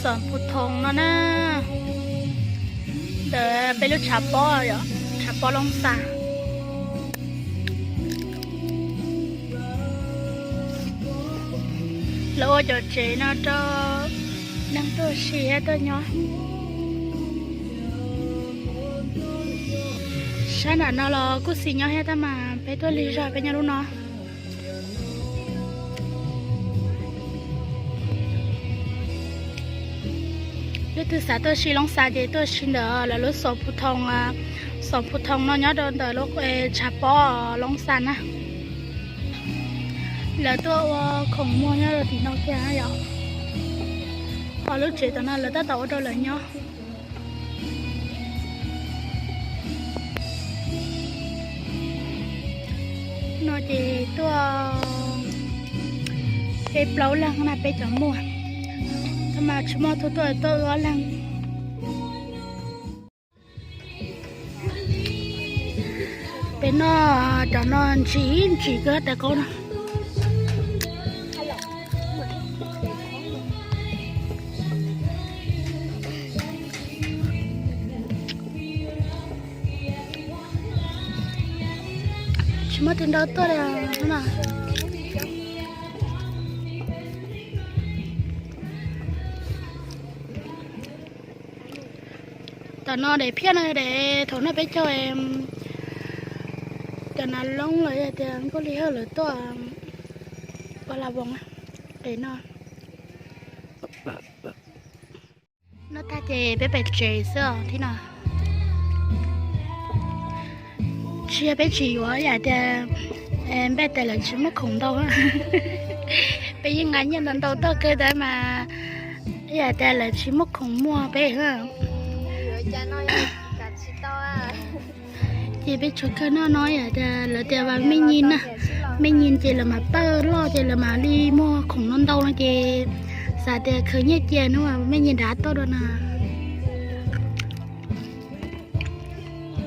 Xoom Phu Thoo no na, ntawm peb lub tshav pob, tshav pob Loob Xas. Lawv ua cov tsev no rau neeg tuaj ua si tuaj nyob. Sab nram no los kuj xis nyob thiab tab mas peb tuaj lig zog peb nyob lub no. Leej twg xav tuaj si Loob Xas ces tuaj si ntawm lawv lub Xoom Phu Thoo, Xoom Phu Thoo no nyob rau ntawm lub tshav pob Loob Xas na. Lawv tuaj ua khoom muag nyob rau tim no kiag yom. Ho lub tsev tom no lawv tab tom ua rau lawv nyob. No ces tuaj peb plaub leeg na, peb cov muag. Tab mas tsis muaj tug tuaj, tuaj wb ob leeg. Peb noj cov no ntsim ntsim kawg tais qaub no. Tsis muaj tus nrau tuaj li na. Tom no daim phiaj no yog daim thaum no peb caug, cov nav loob los yog tias nkauj Lis Hawj lawv tuaj ua la voos es no. Noj tag ces peb pem tsev xwb os thib no. Tsis yog peb tsis yuav, yam tias npaj tias lawv tsis muaj khoom ntau. Peb yeej nqa nyiaj ntau ntau tuaj kawg tab mas yam tias lawv tsis muaj khoom muag peb. Ces peb tsuas kawg noj no yam tias lawv tias vas mej nyi na, mej nyi ces lawv mas pawj loj ces lawv mam li muag khoom no ntau no ces xav tias khaws nyiaj cia hnub mej nyi nrad tuaj dua na.